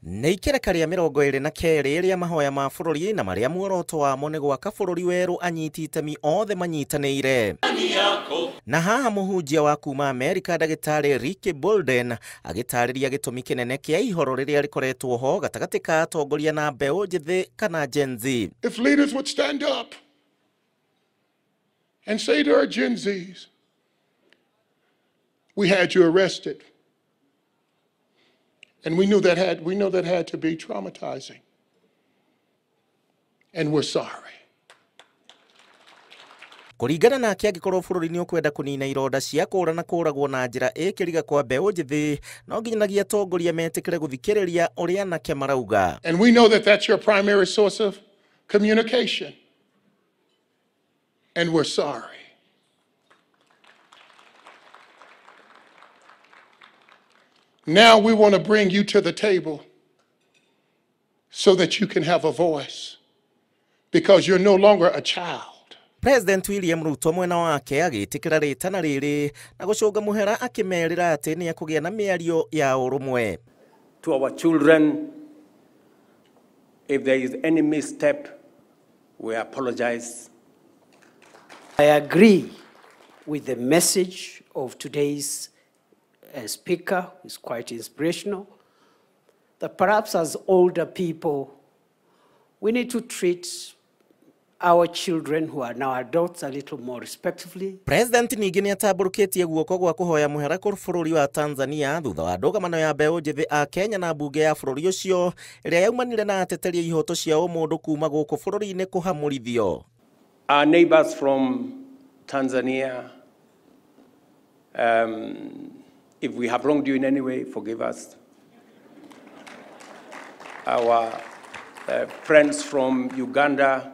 Nĩ ikereka rĩa 22 rĩa mahoya ma bũrũri na marĩa muoroto wamo nĩ gwaka bũrũri werũ anyiti itemi othe manyitanĩire. Na haha mũhunjia wa kuma Amerika ndagĩtarĩ Ricky Bolden agĩtarĩria gĩtũmi kĩnene kĩa ihoro rĩrĩa rĩkoretwo ho gatagatĩ ka atongoria na mbeũ njĩthĩ kana Gen Z. If leaders would stand up and say to our Gen Zs, we had you arrested. And we knew that had to be traumatizing. And we're sorry. Kũringana nake angĩkorwo bũrũri nĩ ũkwenda kũnina ironda cia kũra na kũragwo na njĩra ĩkĩriga kwa mbeũ njĩthĩ, no nginyagia atongoria metĩkĩre gũthikĩrĩria ũrĩa anake marauga. And we know that that's your primary source of communication. And we're sorry. Now we want to bring you to the table so that you can have a voice, because you're no longer a child. President William Ruto mwena wake agĩtĩkĩra rĩtana rĩrĩ na gũcũnga mũhera akĩmerĩra atĩ nĩ ekũgĩa na mĩario ya ũrũmwe. To our children, if there is any misstep, we apologize. I agree with the message of today's speaker, who is quite inspirational, that perhaps as older people, we need to treat our children who are now adults a little more respectfully. President ningĩ nĩ atambũrũkĩtie guoko gwa kũhoya mũhera kũrĩ bũrũri wa Tanzania thutha wa ndũgamano ya mbeũ njĩthĩ a Kenya na mbunge ya bũrũri ũcio ĩrĩa yaumanire na ateteria ihoto cia ũmũndũ kuma gũkũ bũrũri-inĩ kũhamũrithio. Our neighbors from Tanzania, if we have wronged you in any way, forgive us. Our friends from Uganda,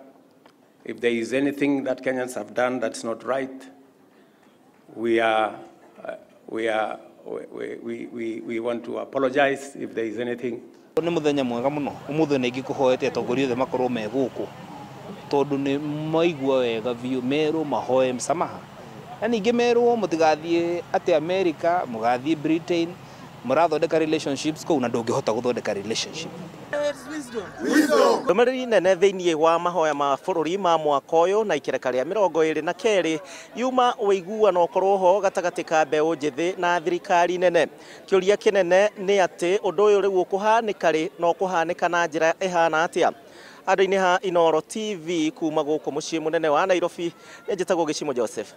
if there is anything that Kenyans have done that's not right, we want to apologize if there is anything. Nĩ mũthenya mwega mũno ũmũthĩ nĩ ingĩkũhoete atongoria othe makorwo me gũkũ tondũ nĩ maigua wega biũ merwo mahoe msamaha na ningĩ merwo mũtigathiĩ atĩ America mũgathiĩ Britain mũrathondeka relationships kũu na ndũngĩhota gũthondeka relationship. Ndũmĩrĩri nene thĩinĩ wa mahoya ma bũrũri ma mwaka ũyũ na ikereka rĩa 22 yuma ũiguano ũkorwo ho gatagatĩ ka mbeũ njĩthĩ na thirikari nene. Kĩũria kĩnene nĩ atĩ ũndũ ũyũ rĩu ũkũhanĩka rĩ na ũkũhanĩka na njĩra ĩhana atĩa? Andũ-inĩ ha Inooro TV kuma gũkũ mũciĩ mũnene wa Nairobi, nĩ njĩtagwo Gĩcimo Joseph.